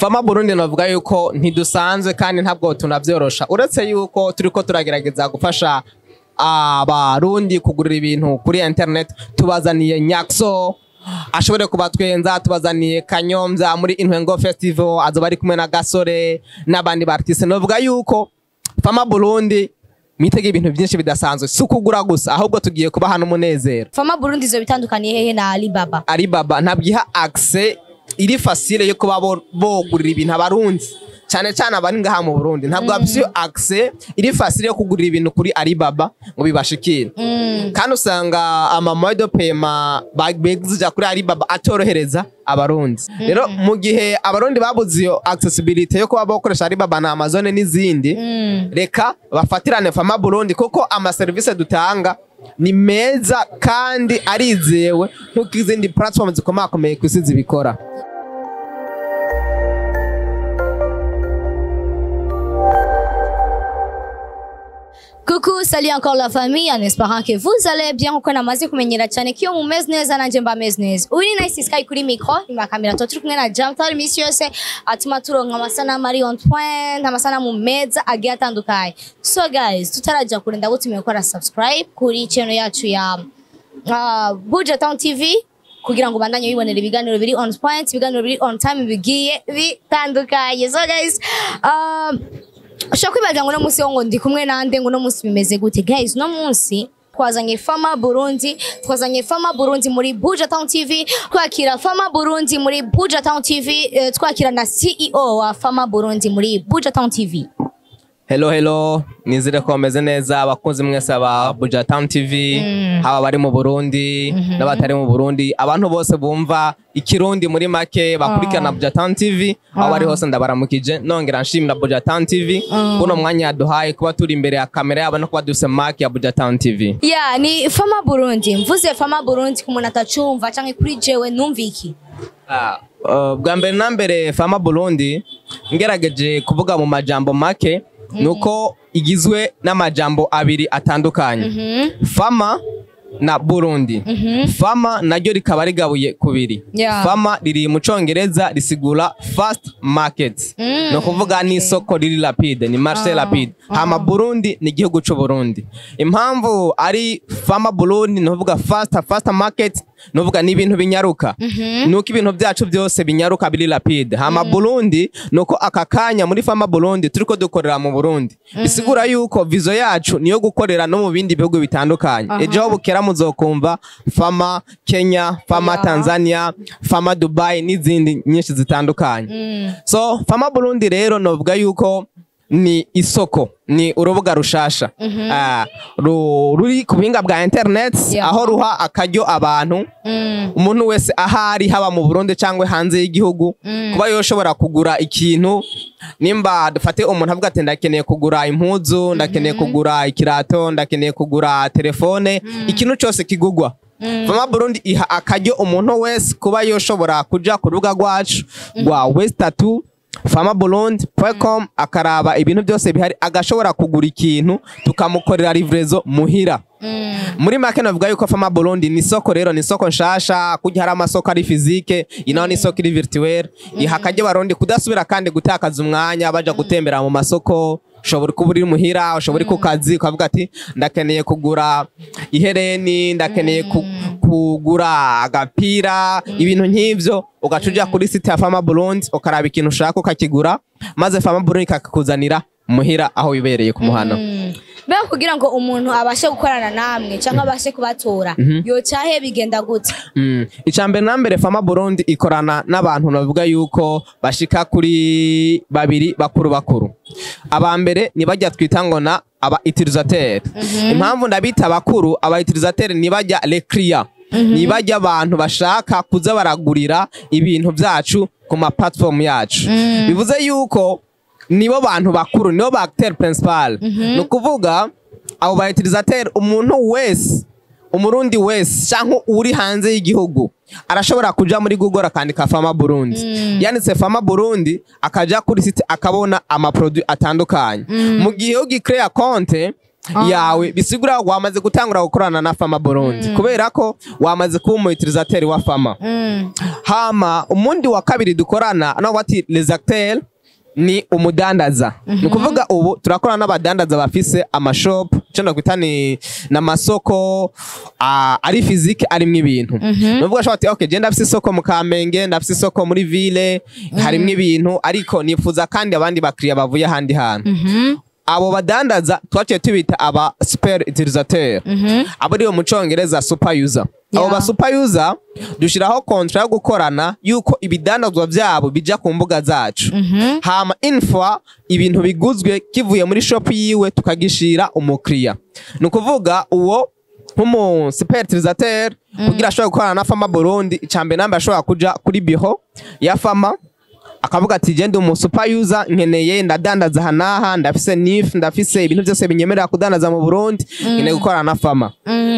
Fama Burundi navuga yuko ntidusanzwe kandi ntabwo tunavyorosha, uretse yuko turiko turagerageza gufasha abarundi kugurira ibintu kuri internet. Tubazaniye Nyakso ashobore kubatwenza, tubazaniye Kanyombya muri Intwengo Festival, azoba ari kumwe na Gasore n'abandi ba artiste. Novuga yuko Fama Burundi mitege ibintu byinshi bidasanzwe, si ukugura gusa ahubwo tugiye kubaha n'umunezero. Fama Burundi izo bitandukaniye hehe na Alibaba? Alibaba ntabwo iha accès iri facile yo kuba bogurira ibintu abarundi, cyane cyane abari ngaha mu Burundi. Ntabwo bafise iyo accès iri facile yo kugurira ibintu kuri Alibaba ngo bibashikire, kandi usanga ama moyens de paiement bagizija kuri Alibaba atorohereza abarundi. Rero mu gihe abarundi babuze iyo accessibility yo kuba bakoresha Alibaba na Amazon n'izindi, reka bafatirane Fama Burundi, kuko ama service dutanga ni meza kandi arizewe nk'uko izindi platform zikomakomeye ku isi zibikora. Coucou, salut encore la famille, en espérant que vous allez bien. Uko namaze kumenyera cyane ko iyo mumeze neza nanjye mba meze neza. Uyu ni Nice Sky kuri micro, inyuma ya kamera tuba turi kumwe na Jamtal iminsi yose atuma turonka amasanamu ari on point, amasanamu meza agiye atandukanye. So guys, tutaraja kure ndagutumiye gukora subscribe kuri channel yacu ya Buja Town TV kugira ngo ubandanye wibonera ibiganiro biri on point, ibiganiro biri on time bigiye bitandukanye. So guys, ushobora kwibaza ngo uno munsi ngo ndi kumwe nande, ngo uno munsi bimeze gute? Guys, uno munsi twazanye Fama Burundi, twazanye Fama Burundi muri Buja Town TV, twakira Fama Burundi muri Buja Town TV, twakira na CEO wa Fama Burundi muri Buja Town TV. Hello hello, nizere ko bameze neza abakunzi mwese ba Buja Town TV, haba bari mu Burundi n'abatari mu Burundi, abantu bose bumva ikirundi muri make bakurikirana Buja Town TV aho bari hose ndabaramukije, nongera nshimira Buja Town TV kuno mwanya yaduhaye kuba turi imbere ya kamera yabo no kuba dufise mark ya Buja Town TV. Ya, ni Fama Burundi. Mvuze Fama Burundi ku muntu atacumva canke kuri jewe numva iki? Bwa mbere na mbere Fama Burundi ngerageje kuvuga mu majambo make nuko igizwe n'amajambo abiri atandukanye, Fama na Burundi. Fama naryo rikaba rigabuye kubiri. Fama riri mu congereza risigura fast market, no kuvuga ni isoko riri rapide, ni marché rapide. Hama Burundi ni igihugu c'u Burundi. Impamvu ari Fama Burundi ni kuvuga fast market, ni kuvuga ni ibintu binyaruka, nuko ibintu byacu byose binyaruka biri rapide. Hama Burundi nuko aka kanya muri Fama Burundi turiko dukorera mu Burundi, bisigura yuko vizo yacu niyo gukorera no mu bindi bihugu bitandukanye. Ejo bukera muzokumva Fama Kenya, Fama Tanzania, Fama Dubai n'izindi nyinshi zitandukanye. So Fama Burundi rero novuga yuko ni isoko, ni urubuga rushasha ruri ku buhinga bwa internet, aho ruha akaryo abantu, umuntu wese ahari haba mu Burundi cyangwa hanze y'igihugu, kuba yoshobora kugura ikintu. Nimba dufate umuntu avuga ati ndakeneye kugura impuzu, ndakeneye kugura ikirato, ndakeneye kugura telefone, ikintu cyose kigugwa, Fama Burundi iha akaryo umuntu wese kuba yoshobora kuja ku rubuga rwacu rwa West3 famaburundi.com akaraba ibintu byose bihari, agashobora kugura ikintu tukamukorera livraison muhira. Muri make navuga yuko Fama Burundi ni isoko, rero ni isoko nshasha kujya hari amasoko ari physique, inaho ni isoko iri virtuel, iha akaryo barundi kudasubira kandi gutakaza umwanya baja gutembera mu masoko. Ushobora kuba uri muhira, ushobora ku kazi ukavuga ati ndakeneye kugura ihereni, ndakeneye kugura agapira, ibintu nk'ivyo, ugaca uja kuri site ya Fama Burundi ukaraba ikintu ushaka ukakigura, maze Fama Burundi ikakuzanira muhira aho wibereye ku muhana. Mbega kugira ngo umuntu abashe gukorana namwe cyangwa abashe kubatora yocahe bigenda gute? Icambere na mbere Fama Burundi ikorana n'abantu bavuga yuko bashika kuri babiri bakuru bakuru. Aba mbere ni bajya twita ngo na aba utilisateur. Impamvu ndabita bakuru, aba utilisateur ni bajya les clients, ni bajya abantu bashaka kuza baragurira ibintu byacu ku ma platform yacu. Bivuze yuko nibo bantu bakuru, nibo ba acteur principal. Ni ukuvuga abo ba utilisateur, umuntu wese, umurundi wese canke uri hanze y'igihugu arashobora kuja muri Google akandika Fama Burundi. Yanditse Fama Burundi akaja kuri site akabona ama produit atandukanye. Mu gihe ugicrea compte Yawe bisigura wamaze gutangura gukorana na Fama Burundi, kubera ko wamaze kuba umu utilisateur wa Fama. Hama umundi wa kabiri dukorana no bati les acteurs ni umudandaza. Ni ukuvuga ubu turakorana n'abadandaza bafise amashop, icyo nakwita ni n'amasoko ari physique, arimwo ibintu. Ni ukuvuga ashobora ati: "Okay, je ndafise isoko mu Kamenge, ndafise isoko muri ville, harimwo ibintu, ariko nifuza kandi abandi bakiriya bavuye ahandi hantu." Abo badandaza twaciye tubita aba super utilisateur, abo aribo mu Congereza super user. Abo ba super user dushiraho contrat yo gukorana yuko ibidandazwa vyabo bija ku mbuga zacu, hama info ibintu biguzwe kivuye muri shop yiwe tukagishira umukiriya. Ni ukuvuga uwo nk'umu super utilisateur, kugira ashobore gukorana na Fama Burundi, icambere nambe ashobora kuja kuri bureau ya Fama akavuga ati: "Je ndi umu super user, nkeneye, ndadandaza aha n'aha, ndafise NIF, ndafise ibintu byose binyemerera kudandaza mu Burundi, nkeneye gukorana na Fama."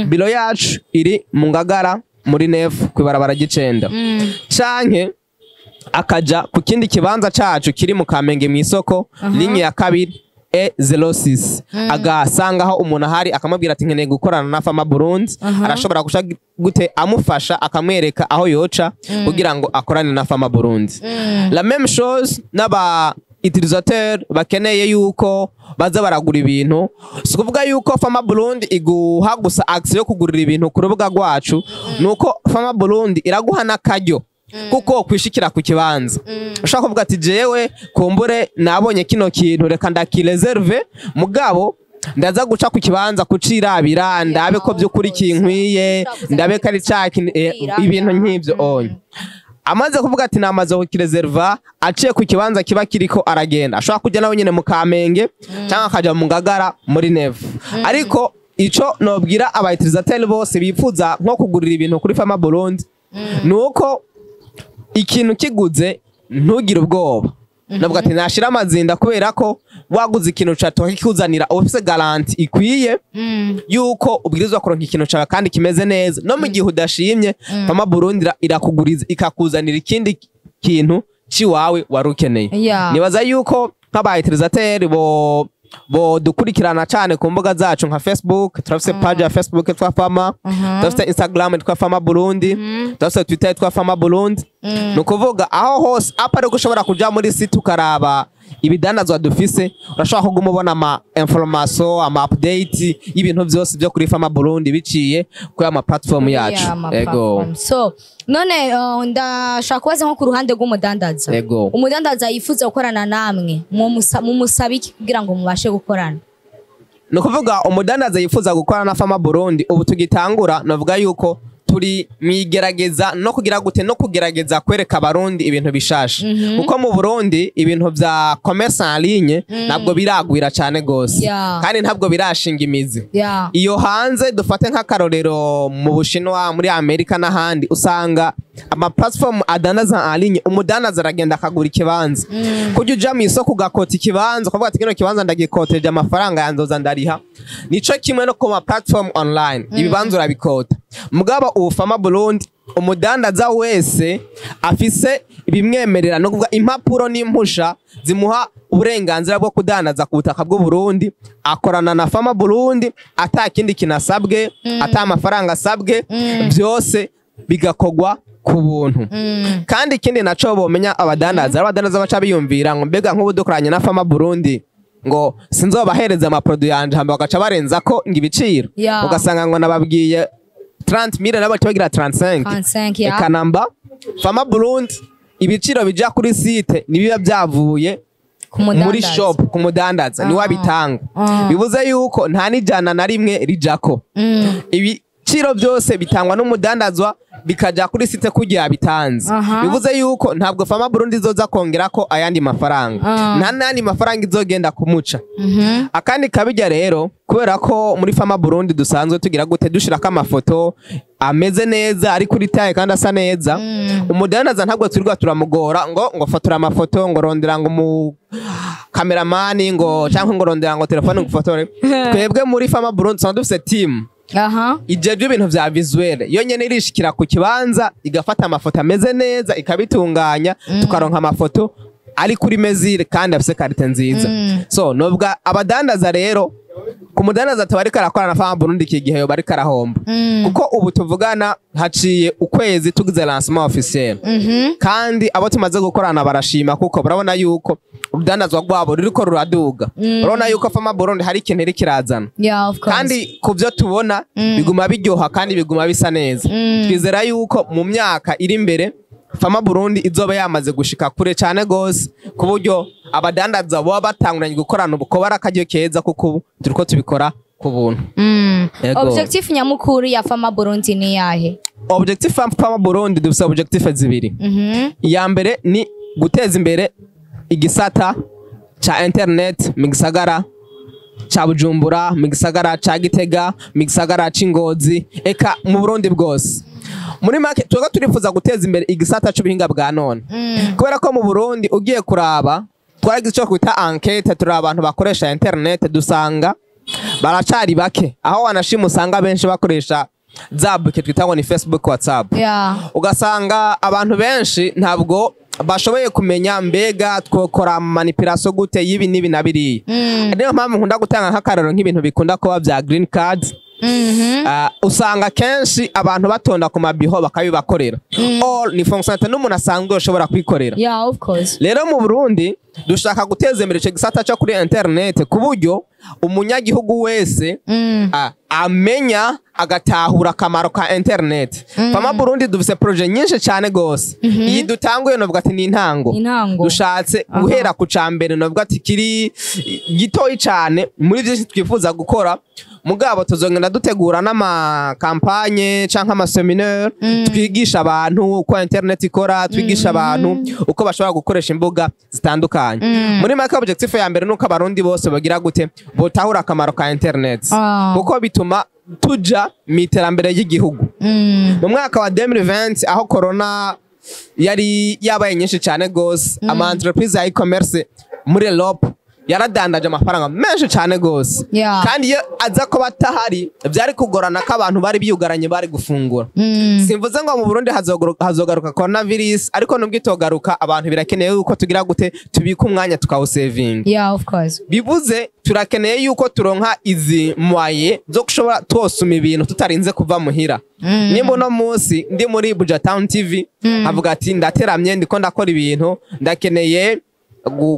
Biro yacu iri mu Ngagara muri nef kwibarabara ry'icenda, canke akaja ku kindi kibanza cacu kiri mu Kamenge mu isoko, ligne ya kabiri E06, agasangaho umuntu ahari akamubwira ati: "Nkeneye gukorana na Fama Burundi." Arashobora guca gute amufasha, akamwereka aho yoca kugira ngo akorane na Fama Burundi. La même chose n'aba utilisateur bakeneye yuko baza baragura ibintu. Si ukuvuga yuko Fama Burundi iguha gusa accès yo kugurira ibintu ku rubuga rwacu, nuko Fama Burundi iraguha n'akaryo kuko kwishikira ku kibanza. Ushobora kuvuga ati: "Jewe kumbure nabonye kino kintu, reka ndakireserve, mugabo ndaza guca ku kibanza kucirabira, ndabe ko by'ukuri kinkwiye, ndabe ko ari ca ibintu nk'ivyo." Onye amaze kuvuga ati namaze kukireserva, aciye ku kibanza kiba kiriko aragenda, ashobora kujya nawe nyine mu Kamenge cyangwa akaja mu Ngagara muri nefu. Ariko ico nobwira aba utilisateur bose bifuza nko kugurira ibintu kuri Fama Burundi nuko ikintu kiguze ntugire ubwoba. Navuga ati nashira amazinda, kubera ko waguze ikintu ca tukikuzanira, uba ufise garantie ikwiye yuko ubwirizwa kuronka ikintu cawe kandi kimeze neza. No mu gihe udashimye, Fama Burundi irakuguriza ikakuzanira ikindi kintu ciwawe wari ukeneye. Nibaza yuko nk'aba utilisateur bo dukurikirana cyane ku mbuga zacu nka Facebook, turafise page ya Facebook yitwa Fama, turafise Instagram yitwa Fama Burundi, turafise Twitter yitwa Fama Burundi. Ni ukuvuga aho hose apa ariko ushobora kuja muri site ukaraba ibidandazwa dufise, urashobora kuguma ubona ama information, ama update y'ibintu byose byo kuri Fama Burundi biciye kuri ama platform yacu. Yeah, ama Ego. platform. So none ndashaka kubaza nko ku ruhande rw'umudandaza. Ego. Umudandaza yifuza gukorana namwe, mumusaba iki kugira ngo mubashe gukorana? Ni ukuvuga umudandaza yifuza gukorana na Fama Burundi, ubu tugitangura, navuga yuko turi mwigerageza no kugira gute no kugerageza kwereka Abarundi ibintu bishasha, kuko mu Burundi ibintu vya commerce en ligne ntabwo biragwira cyane gose kandi ntabwo birashinga imizi. Iyo hanze, dufate nk'akarorero mu Bushinwa, muri Amerika n'ahandi, usanga ama platform adandaza en ligne, umudandaza aragenda akagura ikibanza. Kujya uja mu isoko ugakota ikibanza, ukavuga ati: "Kino kibanza ndagikoteje, amafaranga yanzoza ndariha," nico kimwe no ku ma platform online, ibibanza urabikota. Mugabo ubu Fama Burundi, umudandaza wese afise ibimwemerera, no kuvuga impapuro n'impusha zimuha uburenganzira bwo kudandaza ku butaka bw'u Burundi, akorana na Fama Burundi ata kindi kintu asabwe, ata amafaranga asabwe, byose bigakogwa ku buntu. Kandi ikindi naco bomenya abadandaza, abadandaza baca biyumvira ngo: "Mbega nk'ubu dukoranye na Fama Burundi, ngo sinzobahereza amaproduit yanje hamba bagaca barenza ko ngo ibiciro?" Ugasanga ngo nababwiye 30 mille, nabo baca bagira 35. 35, ya. Eka namba, Fama Burundi ibiciro bija kuri site nibiba byavuye Ku mudandaza. muri shop ku mudandaza, niwe abitanga. Bivuze yuko nta n'ijana na rimwe rijako. Ibiciro byose bitangwa n'umudandazwa, bikaja kuri site kugira bitanze. Bivuze yuko ntabwo Fama Burundi izoza kongera ko ayandi mafaranga, nta n'ayandi mafaranga izogenda kumuca. Akandi kabijya rero, kubera ko muri Fama Burundi dusanzwe tugira gute, dushirako amafoto ameze neza, ari kuri taye kandi asa neza, umudandaza ntabwo twirirwa turamugora ngo fotora amafoto, ngo rondera ngo mu kameramani, ngo cyangwa ngo rondera ngo telefone ngo ufotore. Twebwe muri Fama Burundi dusanzwe dufise team ijejwe ibintu vya visuel, yo nyene irishikira ku kibanza igafata amafoto ameze neza, ikabitunganya, tukaronka amafoto ari kuri mesure kandi afise qualité nziza. So nubwo abadandaza rero Ku mudandaza ataba ariko arakorana na Fama Burundi iki gihe, yoba ariko arahomba, kuko ubu tuvugana haciye ukwezi tugize lancement officiel, kandi abo tumaze gukorana barashima, kuko barabona yuko urudandazwa rwabo ruriko ruraduga, urabona yuko Fama Burundi hari ikintu iri kirazana. Yeah, of course. Kandi ku byo tubona biguma biryoha kandi biguma bisa neza. Twizera yuko mu myaka iri imbere Fama Burundi izoba yamaze gushika kure cyane gose, ku buryo abadandaza baba batanguranye gukorana ubu ko ari akaryo keza, kuko ubu turiko tubikora ku buntu. Yego. Objectif nyamukuru ya Fama Burundi ni yahe? Objectif ya Fama Burundi, dufise objectif zibiri. Iya mbere ni guteza imbere igisata ca internet mu gisagara ca Bujumbura, mu gisagara ca Gitega, mu gisagara c'Ingozi, eka mu Burundi bwose. Muri make, twebwe turifuza guteza imbere igisata c'ubuhinga bwa none, kubera ko mu Burundi ugiye kuraba, twaragize ico kwita enquête, turaba abantu bakoresha internet, dusanga baracari bake, aho wanashima usanga benshi bakoresha za buke twita ngo ni Facebook, WhatsApp. Ugasanga abantu benshi ntabwo bashoboye kumenya mbega twokora manipulation gute y'ibi n'ibi na biriya. Niyo mpamvu nkunda gutanga nk'akarorero nk'ibintu bikunda kuba bya green cards. Usanga kenshi abantu batonda ku mabiho bakabibakorera, all ni fonctionnalité n'umuntu asanzwe ushobora kwikorera. Yeah, of course. Rero mu Burundi dushaka guteza imbere ico gisata cyo kuri internet, ku buryo umunyagihugu wese amenya agatahura akamaro ka internet. Fama Burundi dufise projet nyinshi cyane gose. Iyi dutanguye novuga ati ni intango. Intango. Dushatse guhera ku cambere, novuga ati kiri gitoyi cyane muri byinshi twifuza gukora. Mugabo tuzongenda dutegura n'ama campagne canke ama séminaire, twigisha abantu uko internet ikora, twigisha abantu uko bashobora gukoresha imbuga zitandukanye. Muri make, objectif ya mbere nuko abarundi bose bagira gute, botahura akamaro ka internet, kuko bituma tuja mu iterambere ry'igihugu. Mu mwaka wa 2020, aho corona yari yabaye nyinshi cyane gose, ama entreprise ya e-commerce muri Europe yaradandaje amafaranga menshi cyane gose. Kandi iyo aza kuba atahari, byari kugorana ko abantu bari biyugaranye bari gufungura. Simvuze ngo mu Burundi hazogaruka coronavirus, ariko nubwo itogaruka, abantu birakeneye yuko tugira gute, tubika umwanya tukawusevinga. Yeah, of course. Bivuze turakeneye yuko turonka izi moyens zo gushobora twosuma ibintu tutarinze kuva muhira. Nimba uno munsi ndi muri Buja Town TV, avuga ati ndateramye, ndiko ndakora ibintu, ndakeneye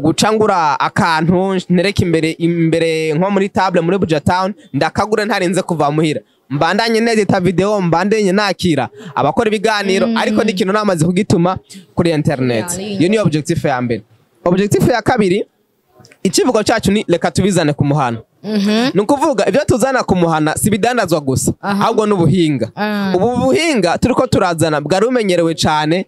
gucangura akantu ntereka imbere nko muri table muri Buja Town, ndakagura ntarinze kuva muhira, mbandanye nedita video, mbandanye nakira abakora ibiganiro, ariko n'ikintu namaze kugituma kuri internet. Iyo niyo objectif ya mbere. Objectif ya kabiri, ikivugo cyacu ni "Reka tubizane ku muhana". Ni ukuvuga ibyo tuzana ku muhana si ibidandazwa gusa, ahubwo n'ubuhinga. Ubu buhinga turiko turazana bwari bumenyerewe cyane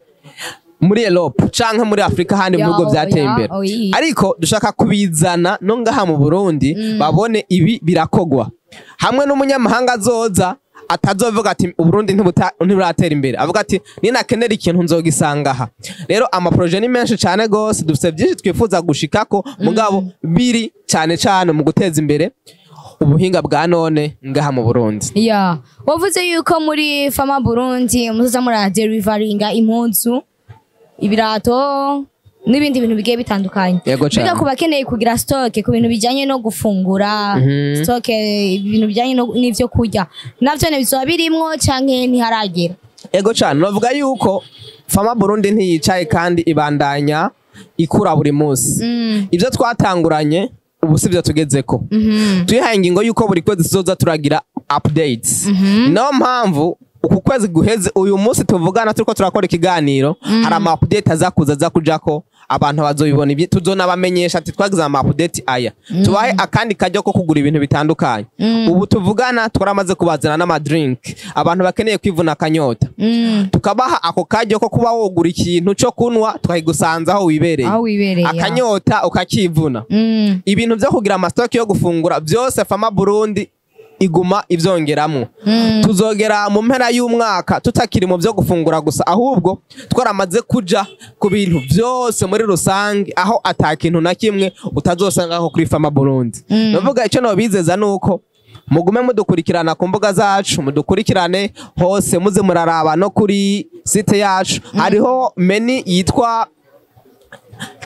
muri Europe canke muri Afrika, handi mu bihugu vyateye imbere, ariko dushaka kubizana no ngaha mu Burundi, babone ibi birakogwa hamwe n'umunyamahanga azoza atazovuga ati Uburundi ntiburatera imbere, avuga ati ninakenera ikintu nzogisanga aha. Rero ama projets ni menshi cyane gose, dufite byinshi twifuza gushikako, mugabo biri cyane cyane mu guteza imbere ubuhinga bwa none ngaha mu Burundi. Yeah. Wavuze yuko muri Fama Burundi muzoza muradeliveringa impuzu, ibirato n'ibindi bintu bigiye bitandukanye. Yego cane. Biga ku bakeneye kugira stock ku bintu bijanye no gufungura, stock ibintu bijanye n'ivyo kurya. Navyo ne bizoba birimwo canke ntiharagera? Ego cyane, navuga yuko Fama Burundi ntiyicaye kandi ibandanya ikura buri munsi. Ibyo twatanguranye ubu si byo tugezeko. Twihaye ingingo yuko buri kwezi tuzoza turagira updates. Niyo mpamvu uku kwezi guheze, uyu munsi tuvugana turiko turakora ikiganiro, hari ama update aza kuza, aza kujako, abantu bazobibona. Ibyo tuzonabamenyesha ati twagize ama update aya, tubahe akandi kajyo ko kugura ibintu bitandukanye. Ubu tuvugana twaramaze kubazana n'ama drink, abantu bakeneye kwivuna akanyota, tukabaha ako kajyo ko kuba wogura ikintu cyo kunywa tukakigusanza aho wibereye, Aho wibereye, ya. akanyota ukakivuna. Ibintu byo kugira ama stock yo gufungura byose, Fama Burundi iguma ivyongeramwo. Tuzogera mu mpera y'umwaka tutakiri mu byo gufungura gusa, ahubwo twaramaze kuja ku bintu byose muri rusange, aho ata kintu na kimwe utazosangaho kuri Fama Burundi. Ndavuga icyo nobizeza nuko mugume mudukurikirana ku mbuga zacu, mudukurikirane hose, muze muraraba no kuri site yacu, hariho menu yitwa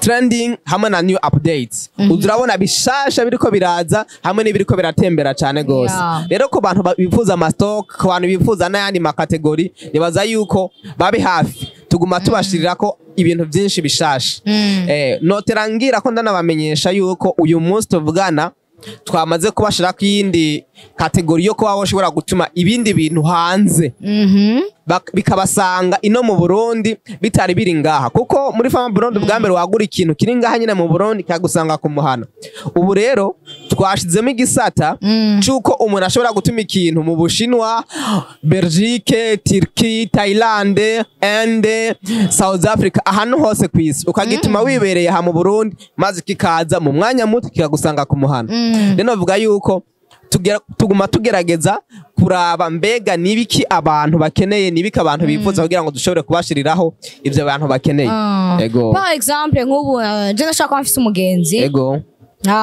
Trending hamwe na new updates. Urabona bishasha biriko biraza hamwe n'ibiriko biratembera cyane gose. Rero ku bantu bifuza ama stock, ku bantu bifuza n'ayandi ma catégories, nibaza yuko babe hafi, tuguma tubashirira ko ibintu byinshi bishasha. Notera ngira ko ndanabamenyesha yuko uyu munsi tuvugana twamaze kubashira ku yindi catégorie yo kuba bashobora gutuma ibindi bintu hanze, bikabasanga ino mu Burundi bitari biri ngaha, kuko muri Fama Burundi bwa mbere wagura ikintu kiri ngaha nyine mu Burundi kagusanga ku muhana. Ubu rero twashizemo igisata c'uko umuntu ashobora gutuma ikintu mu Bushinwa, Belgique, Turquie, Thaïlande, Inde, South Africa, ahantu hose kw'isi, ukagituma wibereye aha mu Burundi, maze kikaza mu mwanya muto kikagusanga ku muhana. Rero novuga yuko tuguma tugerageza kuraba mbega nibiki abantu bakeneye, nibiki abantu bifuza, kugira ngo dushobore kubashiriraho ivyo abantu bakeneye. Ego. Par exemple nk'ubu je ndashaka kuba mfise umugenzi.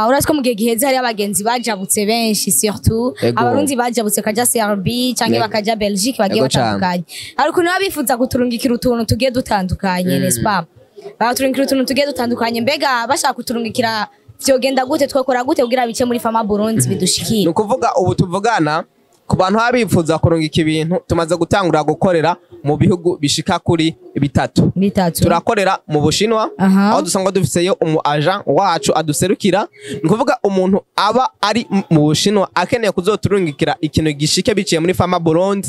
Urazi ko mu gihe giheze hariyo abagenzi bajabutse benshi, surtout Abarundi bajabutse bakaja Serbie canke bakaja Belgique, bagiye batandukanye. Hari ukuntu baba bifuza kuturungikira utuntu tugiye dutandukanye, n'est-ce pas? Bakaturungikira utuntu tugiye dutandukanye. Mbega bashaka kuturungikira vyogenda gute? Twokora gute kugira bice muri Fama Burundi Ni bidushikire? ukuvuga ubu tuvugana, ku bantu baba bifuza kurungika ibintu, tumaze gutangura gukorera mu bihugu bishika kuri bitatu. Bitatu. Turakorera mu Bushinwa, aho dusanzwe dufiseyo umu agent wacu aduserukira. Ni ukuvuga umuntu aba ari mu Bushinwa akeneye kuzoturungikira ikintu gishike biciye muri Fama Burundi,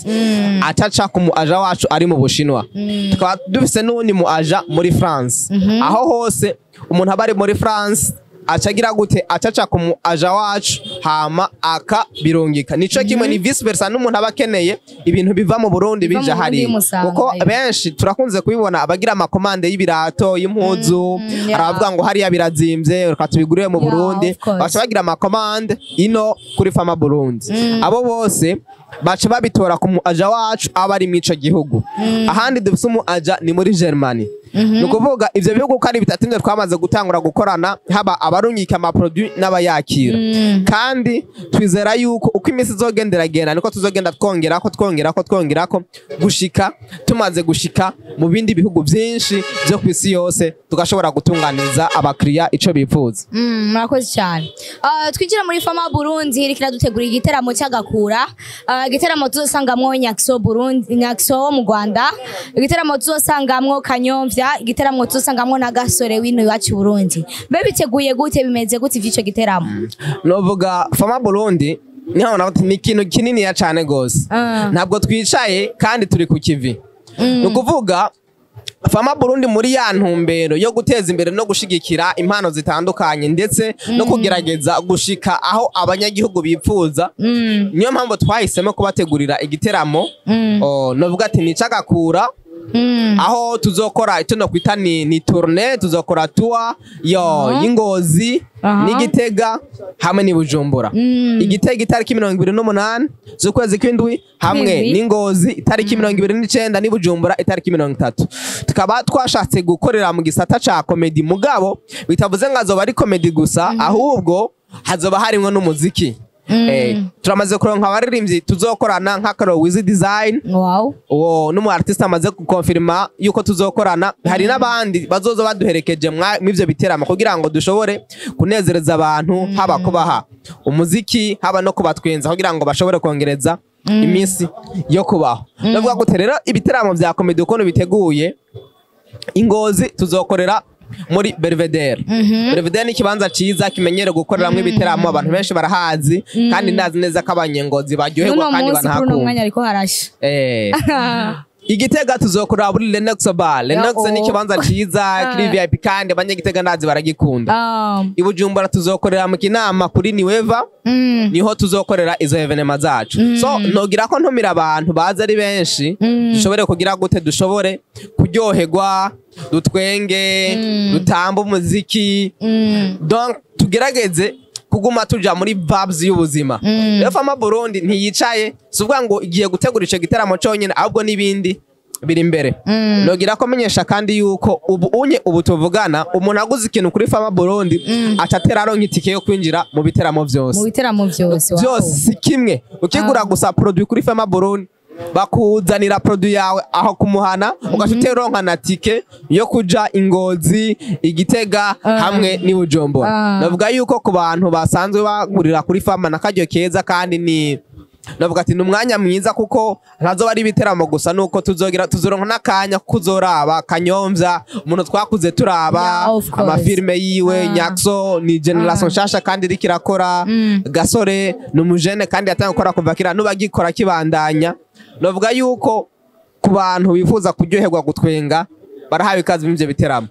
acaca ku mu agent wacu ari mu Bushinwa. Tukaba dufise n'uwundi mu agent muri France. Aho hose umuntu aba ari muri France acagira gute? Acaca ku mu agent wacu, hama akabirungika. Nico kimwe ni vice versa n'umuntu aba akeneye ibintu biva mu Burundi Biva mu bija Burundi hariya, bimusanga, kuko yo. benshi turakunze kubibona, abagira ama commandes y'ibirato, y'impuzu, aravuga ngo hariya birazimvye, reka tubigurire mu Burundi. Of course. Baca bagira ama commandes ino kuri Fama Burundi. Abo bose baca babitora ku mu agent wacu aba ari mw'ico gihugu. Ahandi dufise umu agent ni muri Germany. Ni ukuvuga ivyo bihugu uko ari bitatu nivyo twamaze gutangura gukorana, haba abarungika ama produits n'abayakira. Kandi twizera yuko uko iminsi izogenda iragenda niko tuzogenda twongerako, twongerako, twongerako, gushika tumaze gushika mu bindi bihugu vyinshi vyo kw'isi yose, tugashobora gutunganiza abakiriya ico bifuza. Murakoze cyane. Twinjira muri Fama Burundi iriko iradutegura igiteramo cy'agakura. Igiteramo tuzosangamwo Nyakso Burundi, Nyakso wo mu Rwanda, igiteramo tuzosangamwo Kanyomvya, igiteramo tuzosangamwo na Gasore w'ino iwacu i Burundi. Mbe biteguye gute, bimeze gute ivy'ico giteramo? Novuga Fama Burundi niho navuga ni ikintu kininiya cane gose. Ntabwo twicaye kandi turi ku kivi. Ni ukuvuga Fama Burundi muri ya ntumbero yo guteza imbere no gushigikira impano zitandukanye, ndetse no kugerageza gushika aho abanyagihugu bipfuza, niyo mpamvu twahisemo kubategurira igiteramo. Oh, novuga ati ni icagakura, aho tuzokora icyo nokwita ni tournée, tuzokora tour yo y'Ingozi n'Igitega hamwe n'i Bujumbura. Igitega itariki 28 z'ukwezi kw'indwi, hamwe Kw'indwi. n'Ingozi itariki 29, n'i Bujumbura itariki 30. Tukaba twashatse gukorera mu gisata ca comédie, mugabo bitavuze ngo azoba ari comédie gusa, ahubwo hazoba harimwo n'umuziki. Turamaze kuronka abaririmbyi tuzokorana nka Karo Wiz Design. Uwo n'umu artiste amaze gukonfirma yuko tuzokorana. Hari n'abandi bazoza baduherekeje mw'ivyo biteramo, kugira ngo dushobore kunezereza abantu, haba kubaha umuziki, haba no kubatwenza, kugira ngo bashobore kongereza iminsi yo kubaho. Ndavuga gute rero, ibiteramo vya comédie ukuntu biteguye: Ingozi tuzokorera muri Belvedere. Belvedere ni ikibanza ciza kimenyere gukoreramwo ibiteramo, abantu benshi barahazi, kandi ndazi neza ko Abanyengozi baryoherwa N'uno kandi munsi kuri uno banahakunda. mwanya ariko harasha. Igitega tuzokorera muri Lennox Bar. Lennox ni ikibanza ciza kiri VIP, kandi Abanyagitega ndazi baragikunda. I Bujumbura tuzokorera mu Kinama kuri Niweva, niho tuzokorera izo événements zacu. So nogira ko ntumira abantu baza ari benshi, dushobore kugira gute, dushobore kuryoherwa, dutwenge, dutambe umuziki. Donc tugerageze kuguma tuja muri vibes y'ubuzima. Rero Fama Burundi ntiyicaye, si ukuvuga ngo igiye gutegura ico gitaramo conyene, ahubwo n'ibindi biri imbere. Nogira ko menyesha kandi yuko ubu unye ubu tuvugana, umuntu aguze ikintu kuri Fama Burundi aca atera aronka itike yo kwinjira mu biteramo vyose. Mu biteramo vyose, wow. Byose, si kimwe. Ukigura gusa produit kuri Fama Burundi Bakuzanira produit yawe aho kumuhana, ugaca uteronka na tike yo kuja Ingozi, Igitega hamwe n'i Bujumbura. Navuga yuko ku bantu basanzwe bagurira kuri Fama na karyo keza, kandi ni navuga ati ni umwanya mwiza, kuko ntazoba ari ibiteramo gusa, nuko tuzogira tuzoronka n'akanya kuzoraba Kanyomvya, umuntu twakuze turaba Yeah, of course. amafilme yiwe. Nyakso ni generation nshasha kandi iriko irakora. Gasore ni umujene kandi yatangiye gukora kuva kera, nuba agikora kibandanya. Navuga yuko ku bantu bifuza kuryoherwa, gutwenga, barahawe ikaze muri ivyo biteramo.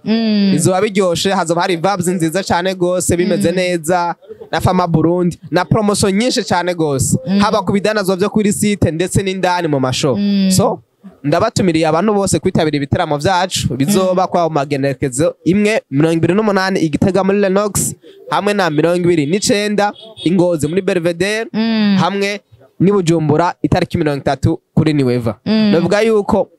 Bizoba biryoshe, hazoba hari vibes nziza cyane gose, bimeze neza na Fama Burundi na promotion nyinshi cyane gose, haba ku bidandazwa vyo kuri site ndetse n'indani mu mashow. So ndabatumiriye abantu bose kwitabira ibiteramo vyacu bizoba kwa magenekezo imwe 28 Igitega muri Lenox, hamwe na 29 Ingozi muri Belvedere, hamwe n'i Bujumbura itariki 30 kuri Niweva. Navuga yuko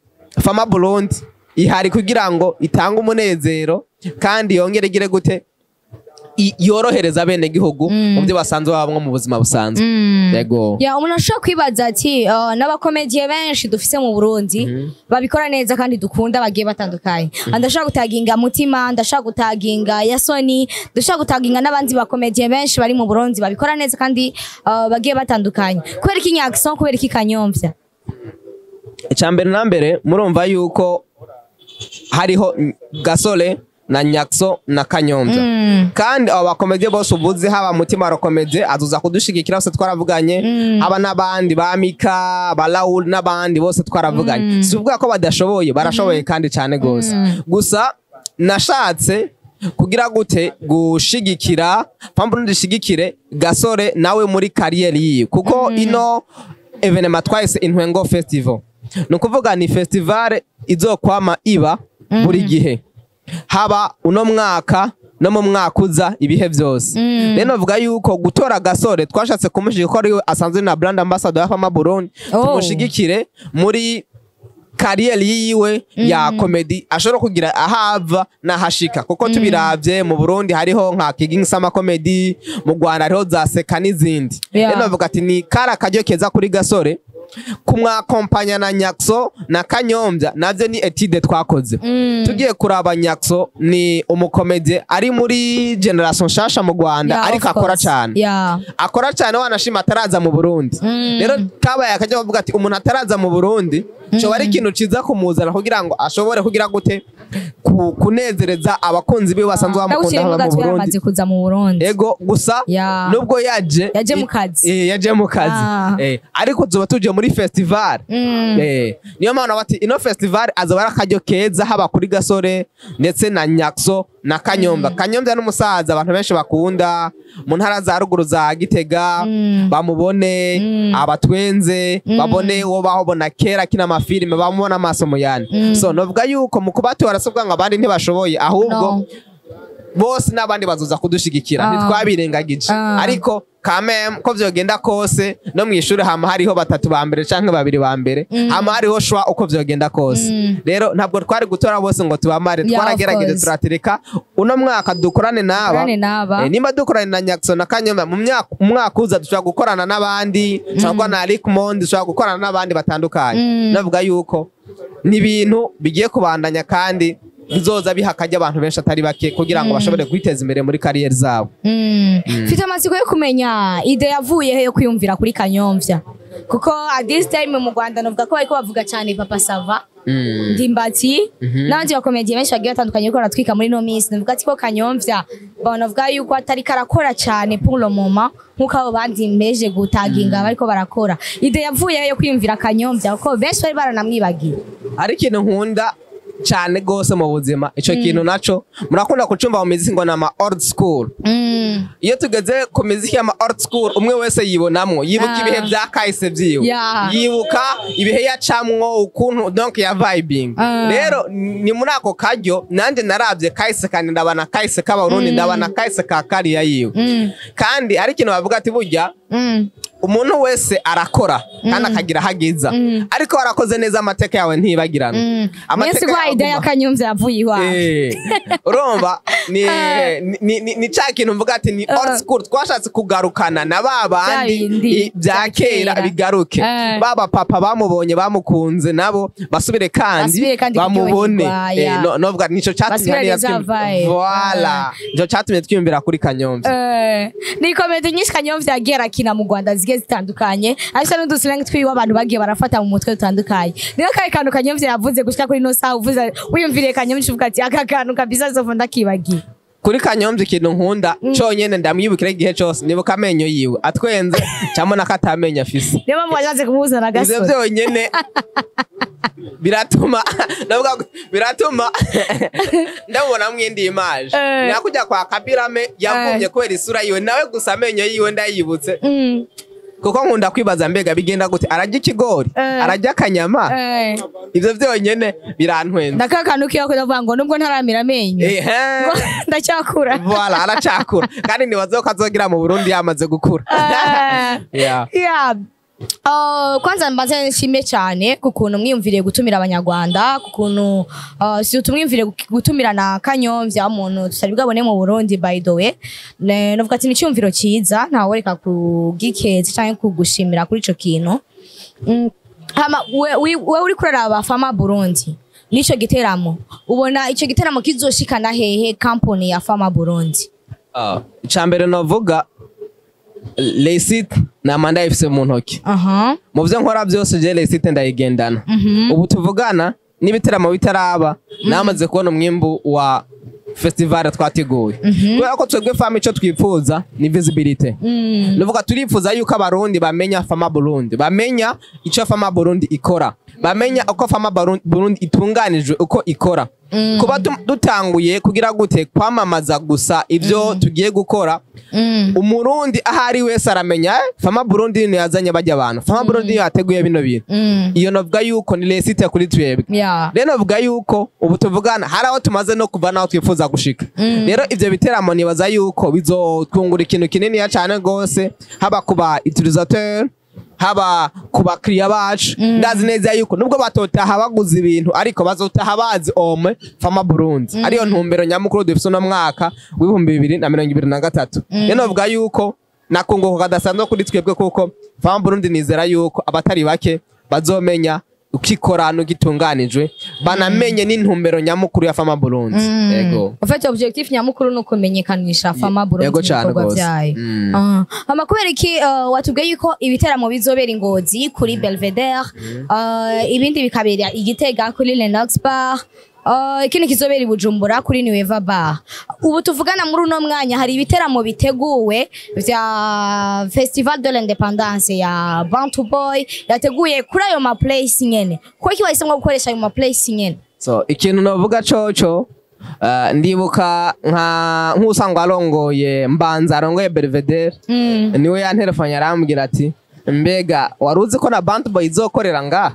Fama Burundi ihari kugira ngo itange umunezero kandi yongere igire gute, yorohereza bene gihugu mu byo basanzwe babamwo mu buzima busanzwe. Yego. Ya, umuntu ashobora kwibaza ati n'abakomediye benshi dufise mu Burundi babikora neza kandi dukunda bagiye batandukanye. Ndashaka gutaginga Mutima, ndashaka gutaginga Yasoni, ndashaka gutaginga n'abandi bakomediye benshi bari mu Burundi babikora neza kandi bagiye batandukanye. Kubera iki Nyakson, kubera iki Kanyomvya? Icambere na mbere, murumva yuko hariho Gasore na Nyakso na Kanyomvya, kandi abo bakomediye bose uvuze, haba Mutima arakomedie, azuza kudushigikira, bose twaravuganye, haba n'abandi ba Mika, ba Raul n'abandi bose twaravuganye. Si ukuvuga ko badashoboye, barashoboye kandi cyane gose. Gusa nashatse kugira gute, gushigikira mpamvu ndishigikire Gasore nawe muri carrière yiwe, kuko ino événement twahise Intwengo Festival, ni ukuvuga ni festival izokwama iba buri gihe, haba uno mwaka no mu mwaka uza, ibihe byose. Rero navuga yuko gutora Gasore, twashatse kumushyigikira ko ariwe asanzwe na brand ambassador ya Fama Burundi. Tumushigikire muri carrière yiwe ya comedy, ashobora kugira ahava n'ahashika, kuko tubiravye mu Burundi hariho nka King Summer Comedy, mu Rwanda hariho za Seka n'izindi. Rero navuga ati ni kara karyo keza kuri Gasore kumwakompanya na Nyakso na Kanyombya. Navyo ni étude twakoze. Tugiye kuraba, Nyakso ni umukomedie ari muri generation nshasha mu Rwanda, ariko of akora course. cyane, akora cyane, wanashima ataraza mu Burundi. Rero kabaye akajya bavuga ati umuntu ataraza mu Burundi coba ari ikintu ciza kumuzana kugira ngo ashobore kugira gute, kunezereza abakunzi biwe basanzwe bamukunda Ndagushira hano mu gato, Burundi. yaramaze kuza mu Burundi. Ego, gusa nubwo yaje Yaje mu kazi. Yaje mu kazi. Ariko tuzoba tuje muri festival. Niyo mpamvu bati ino festival azoba ari akaryo keza, haba kuri Gasore ndetse na Nyakso na Kanyomba. Kanyombya n'umusaza abantu benshi bakunda mu ntara za ruguru za Gitega, bamubone, abatwenze, babone uwo bahobona kera kina amafilime, bamubona amaso mu yandi. So novuga yuko mu kubatora si ukuvuga ngo abandi ntibashoboye, ahubwo No. bose n'abandi bazoza kudushigikira, ntitwabirengagije. Ariko kame ko vyogenda kose, no mw'ishuri hama hariho batatu ba mbere canke babiri ba mbere, hama hariho shwa uko vyogenda kose. Rero ntabwo twari gutora bose ngo tubamare. Yeah, of Twaragerageze, course. turatereka uno mwaka dukorane n'aba. Dukorane n'aba. Nimba dukorane na Nyakso na Kanyoma, mu myaka umwaka uza dushobora gukorana n'abandi, dushobora gukorana na Rick Mondi, dushobora gukorana n'abandi batandukanye. Navuga yuko ni ibintu bigiye kubandanya kandi bizoza biha akajya abantu benshi atari bake kugira ngo bashobore kwiteza imbere muri carrière zabo. Mfite amatsiko yo kumenya idée yavuye he yo kwiyumvira kuri Kanyomvya, kuko at this time mu Rwanda novuga ko bariko bavuga cyane Papa Sava, Ndimbati n'abandi bakomediye benshi bagiye batandukanye bariko baratwika muri no minsi. Novuga ati ko Kanyomvya banavuga yuko atari karakora cyane pour le moment nkuko abo bandi mbeje gutaginga bariko barakora. Idée yavuye he yo kwiyumvira Kanyomvya, kuko benshi bari baranamwibagiye? Hari ikintu nkunda cyane gose mu buzima, ico kintu naco murakunda kucumva mu miziki ngo ni ama old school. Iyo tugeze ku miziki y'ama old school, umwe wese yibonamwo, yibuka ibihe vya kahise vyiwe, yibuka ibihe yacamwo, ukuntu donc ya vibing. Rero ni muri ako karyo nanje naravye kahise kandi ndabana kahise k'Abarundi, ndabana kahise ka kariya yiwe. Kandi hari ikintu bavuga ati burya Umuntu wese arakora kandi akagira aho ageza, ariko warakoze neza, amateka yawe ntibagirana. Mwese yawe kwa idea ya Kanyomvya yavuye iwawe. Urumva ni ca kintu mvuga ati ni old school, twashatse kugarukana na ba bandi bindi bya bya kera kera. bigaruke. Baba papa bamubonye, bamukunze, nabo basubire kandi Basubire kandi bamubone. kuryoherwa, ya. No, novuga nico catumye Basubire hariya za vibe. Voilà, nico catumye twiyumvira kuri Kanyomvya. Ni comédie nyinshi Kanyomvya yagiye arakina mu Rwanda zigiye zitandukanye, ariko n'udusilangi twiwe abantu bagiye barafata mu mutwe dutandukanye. Niyo kahe kantu Kanyomvya yavuze gushika kuri ino saha uvuze, wiyumviriye Kanyomvya, uvuga ati aka kantu kabisa zova ndakibagiye? Kuri Kanyomvya, ikintu nkunda conyene ndamwibukira igihe cose, nibuka amenyo yiwe atwenze, camona ko atamenyo afise. Niyo mpamvu washatse kumuzana Ivyo gasore. vyonyene biratuma ndavuga ko biratuma ndabona mwindi image nakujya kwa Kabirame yavumye kubera isura yiwe nawe gusa, amenyo yiwe ndayibutse, kuko nkunda kwibaza mbega bigenda gute, ararya ikigori, ararya akanyama? Ivyo vyonyene birantwenza. Ndaka kantu kiyo kudavuga ngo nubwo ntaramira amenyo ngo ndacyakura. Voilà, aracakura kandi nibaza ko azogira mu Burundi yamaze gukura. Yeah. Yeah. Kwanza mbanze nshime cyane ku kuntu mwiyumviriye gutumira abanyarwanda, ku kuntu si tumwiyumviriye gutumira na Kanyomvya, umuntu tutari bwabone mu Burundi. By the way, novuga ati ni icyumviro cyiza, ntawe reka kugikeza cyangwa kugushimira kuri ico kintu. Hama we uri kuraraba Fama Burundi nico giteramo, ubona ico giteramo kizoshikana hehe company ya Fama Burundi? Icambere novuga, réussite nama ndayifise mu ntoki. Mu byo nkora byose, je réussite ndayigendana. Ubu tuvugana n'ibiteramo bitaraba, namaze kubona umwimbu wa festival twateguye, kubera ko twebwe Fama ico twifuza ni visibility. Nuvuga turifuza yuko abarundi bamenya Fama Burundi, bamenya ico Fama Burundi ikora, bamenya uko Fama Burundi itunganijwe, uko ikora. Kuba dutanguye kugira gute kwamamaza gusa ivyo tugiye gukora, umurundi ahari wese aramenya, Fama Burundi niyo yazanye bajya abantu, Fama Burundi niyo yateguye bino bintu. Iyo novuga yuko ni réussite kuri twebwe. Rero novuga yuko ubu tuvugana hari aho tumaze no kuva n'aho twifuza gushika. Rero ivyo biteramo nibaza yuko bizotwungura ikintu kininiya cane gose, haba kuba utilisateur, haba ku bakiriya bacu. Ndazi neza yuko nubwo batotaha baguze ibintu, ariko bazotaha bazi ome Fama Burundi, ariyo ntumbero nyamukuru dufise uno mwaka w'2023. Rero novuga yuko nakunguko kadasanzwe kuri twebwe, kuko Fama Burundi nizera yuko abatari bake bazomenya ukikora n'ugitunganijwe, banamenye n'intumbero nyamukuru ya Fama Burundi. Yego. En fait, objectif nyamukuru ni ukumenyekanisha Fama Burundi Yego cane ibikorwa gose. vyayo. Hama kubera iki watubwiye yuko ibiteramo bizobera i Ngozi kuri Belvedere, ibindi bikabera i Gitega kuri Lennox Bar, ikindi kizobera i Bujumbura kuri Nueva Bar. Ubu tuvugana muri uno mwanya hari ibiteramo biteguwe vya Festival de l'Independance ya Bantu Boy yateguye kuri ayo ma place nyene. Kuko iki wahisemo gukoresha ayo ma place nyene? So ikintu novuga coco, ndibuka nka nk'usanzwe arongoye Mbanza, arongoye Belvedere, niwe yantelefone arambwira ati mbega wari uzi ko na Bantu Boy izokorera ngaha?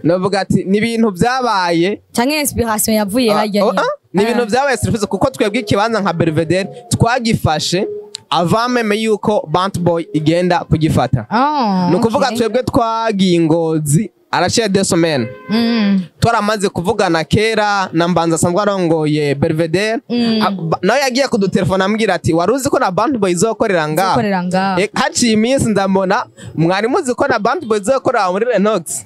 Novuga ati ni ibintu byabaye Canke inspiration yavuye harya Oh, nyene. Ni ibintu byabaye surprise, kuko twebwe ikibanza nka Belvedere twagifashe avant même yuko Bantu Boy igenda kugifata. Ni ukuvuga twebwe twagiye i Ngozi araciye 2 semaines, twaramaze kuvugana kera na Mbanza asanzwe arongoye Belvedere. Nawe yagiye kudutelefona ambwira ati wari uzi ko na Bantu Boy izokorera ngaha? Izokorera ngaha. Haciye iminsi ndambona mwari muzi ko na Bantu Boy izokorera muri Lenox.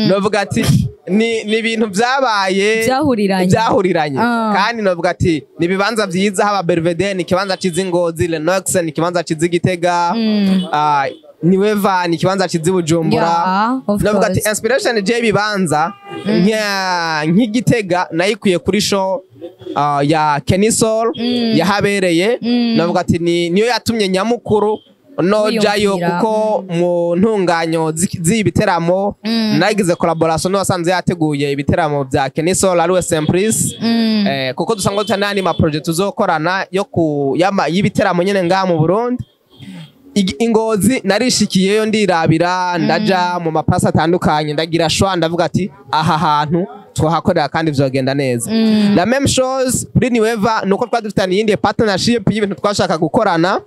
Novuga ati ni ibintu byabaye Byahuriranye. Byahuriranye. Kandi novuga ati ni ibibanza byiza, haba Belvedere ni ikibanza ciza i Ngozi, Lenox ni ikibanza ciza i Gitega, Niweva ni ikibanza ciza i Bujumbura. Yeah, of Novuga ati course. inspiration je ibibanza nk'igitega nayikuye kuri show ya Kenisol yahabereye. Novuga ati niyo yatumye nyamukuru nojayo, Wiyumvira. kuko mu ntunganyo z'ibiteramo nagize collaboration n'uwasanze yateguye ibiteramo bya Kenisol, ariwe Semplice, kuko dusanzwe dufite n'andi ma project tuzokorana yo ku y'ibiteramo nyene ngaha mu Burundi. Ingozi narishikiyeyo, ndirabira, ndaja mu mapasi atandukanye, ndagira shwa, ndavuga ati aha hantu twahakorera kandi vyogenda neza. La même chose kuri Niweva, nuko twari dufitanye iyindi partnership y'ibintu twashaka gukorana.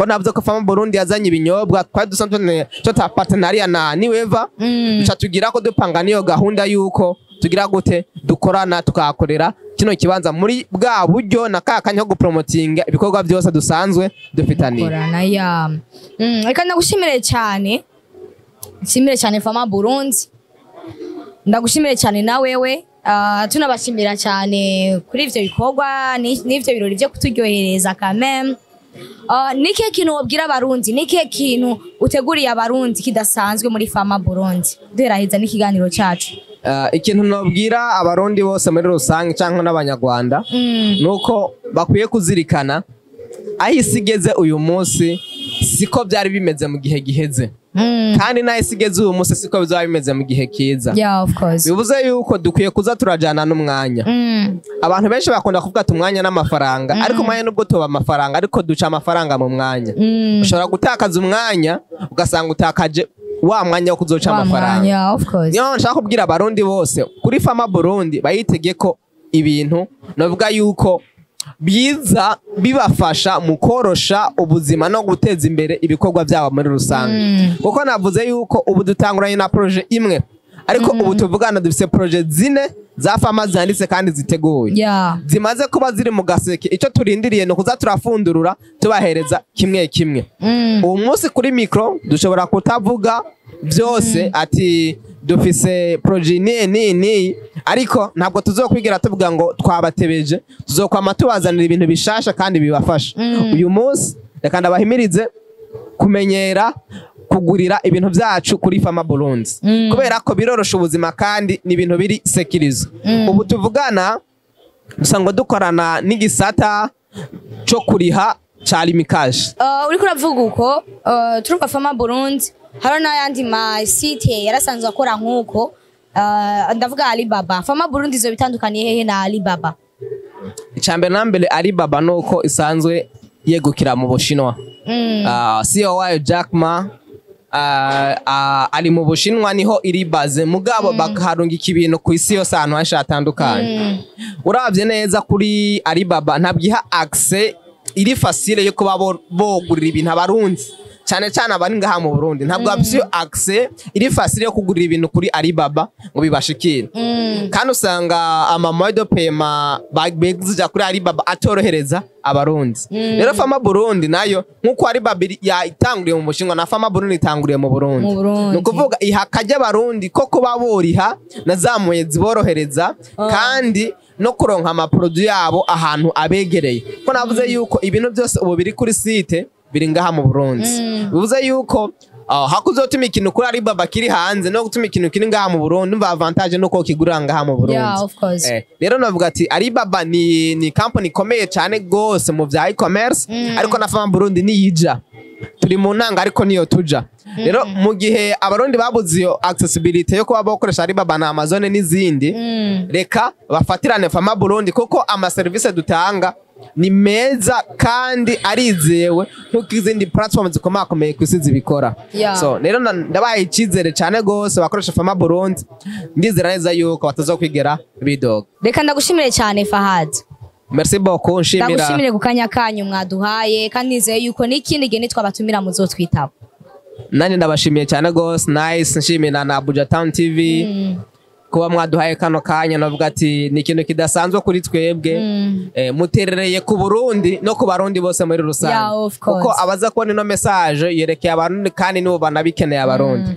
Ko navuze ko Fama Burundi yazanye ibinyobwa, twari dusanzwe tuta partenariat na Niweva, duca tugira ko dupanga niyo gahunda yuko tugira gute dukorana, tukahakorera kino kibanza muri bwa buryo na ka kanya ko gupromotinga ibikorwa byose dusanzwe dufitaniye. Korana ya. Reka ndagushimire cyane, nshimire cyane Fama Burundi, ndagushimire cyane na wewe. Tunabashimira cyane kuri ivyo bikorwa n'ivyo birori byo kuturyohereza quand. Nikihe kintu wobwira Abarundi, nikihe kintu uteguriye Abarundi kidasanzwe muri Fama Burundi, duheraheza n'ikiganiro cacu? Ikintu nobwira Abarundi bose muri rusange cyangwa n'Abanyarwanda nuko bakwiye kuzirikana aho isi igeze uyu munsi siko byari bimeze mu gihe giheze, kandi n'aho isi igeze uyu munsi siko bizaba bimeze mu gihe kiza. Yeah, of course. Bivuze yuko dukwiye kuza turajana n'umwanya. Abantu benshi bakunda kuvuga ati umwanya n'amafaranga, ariko umwanya nubwo tuba amafaranga, ariko duca amafaranga mu mwanya. Ushobora gutakaza umwanya, ugasanga utakaje wa mwanya wo kuzoca Wa amafaranga. mwanya, of course. Niyo nshaka kubwira Abarundi bose, kuri Fama Burundi bayitege ko ibintu navuga yuko biza bibafasha mu korosha ubuzima no guteza imbere ibikorwa byabo muri rusange, kuko navuze yuko ubu dutanguranye na projet imwe, ariko ubu tuvugana dufise projet zine za Fama zanditse kandi ziteguye, zimaze kuba ziri mu gaseke. Icyo turindiriye ni ukuza turafundurura, tubahereza kimwe kimwe. Uwo munsi kuri micro dushobora kutavuga byose ati dufise projet niyi niyi niyi, ariko ntabwo tuzokwigera tuvuga ngo twabatebeje. Tuzokwama tubazanira ibintu bishasha kandi bibafasha. Uyu munsi reka ndabahimirize kumenyera kugurira ibintu byacu kuri Fama Burundi, kubera ko birorosha ubuzima kandi ni ibintu biri sécurisé. Ubu tuvugana dusanzwe dukorana n'igisata co kuriha ca Lumicash. Uriko uravuga uko, turumva Fama Burundi hariho n'ayandi ma site yarasanzwe akora nk'uko, ndavuga Alibaba. Fama Burundi izo bitandukaniye hehe na Alibaba? Icambere na mbere, Alibaba nuko isanzwe yegukira mu Bushinwa. CEO wayo Jack Ma ari mu Bushinwa, niho iri base, mugabo bakaharungika ibintu ku isi yose ahantu henshi hatandukanye. Uravye neza kuri Alibaba, ntabwo iha accès iri facile yo kuba bogurira ibintu Abarundi, cyane cyane abari ngaha mu Burundi. Ntabwo bafise iyo accès iri facile yo kugurira ibintu kuri Alibaba ngo bibashikire, kandi usanga ama moyens de paiement bagizija kuri Alibaba atorohereza Abarundi. Rero Fama Burundi nayo, nkuko Alibaba yatanguriye mu Bushinwa, na Fama Burundi itanguriye mu Burundi. Mu Burundi. Ni ukuvuga iha kajya Abarundi ko kuba boriha na za moyens ziborohereza, kandi no kuronka ama produits yabo ahantu abegereye, ko navuze yuko ibintu byose ubu biri kuri site biri ngaha mu Burundi. Bivuze yuko hakuzotuma ikintu kuri Alibaba kiri hanze no gutuma ikintu kiri ngaha mu Burundi, umva avantage nuko kigurira ngaha mu Burundi. Yeah, of course. Rero navuga ati Alibaba ni company ikomeye cyane gose mu vya e-commerce, ariko na Fama Burundi niyija turi mu nanga, ariko niyo tuja. Rero mu gihe Abarundi babuze iyo accessibility yo kuba bakoresha Alibaba na Amazon n'izindi, reka bafatirane Fama Burundi, kuko ama service dutanga ni meza kandi arizewe nk'uko izindi platform zikomakomeye ku isi zibikora. So rero ndabaye icyizere cyane gose bakoresha Fama Burundi, ndizera neza yuko batazokwigera bidoga. Reka ndagushimire cyane, Fahad. Merci beaucoup, nshimira. Ndagushimire ku kanya kanyu mwaduhaye, kandi nizeye yuko n'ikindi gihe nitwabatumira muzotwitaba. Nanjye ndabashimiye cyane gose, nice. Nshimira na Abuja Town TV kuba mwaduhaye kano kanya. Navuga ati ni ikintu kidasanzwe kuri twebwe, muterereye ku Burundi no ku Barundi bose muri rusange, Yeah, of course. kuko abaza kubona ino message yerekeye Abarundi kandi nibo banabikeneye, Abarundi.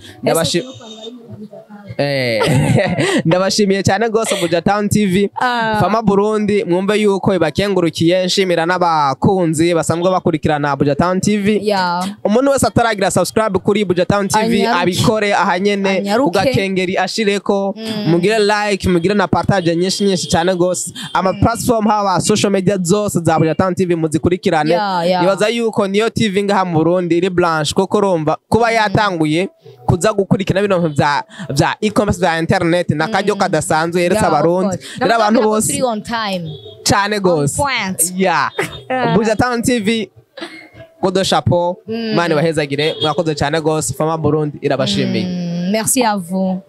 Ndabashimiye cyane gose Abuja Town TV. Fama Burundi mwumve yuko ibakengurukiye. Nshimira n'abakunzi basanzwe bakurikirana Abuja Town TV. Umuntu wese ataragira subscribe kuri Buja Town TV Anyaruke. abikore ahanyene, Anyaruke. ugakengeri ashireko, mugire like, mugire na partage nyinshi nyinshi cyane gose. Ama platform haba social media zose za Buja Town TV muzikurikirane. Nibaza yuko niyo TV ngaha mu Burundi iri blanche, kuko urumva kuba yatanguye kuza gukurikirana bino bintu vya e-commerce, vya internet, nakaryo kadasanzwe yeretse Yeah, of Abarundi. course. Rero abantu Ndamubwira ko bose turi on time. cyane gose. Point. Yeah. Buja Town TV, coup de chapeau. Imana ibahezagire, mwakoze cyane gose. Fama Burundi irabashimiye. Merci à vous.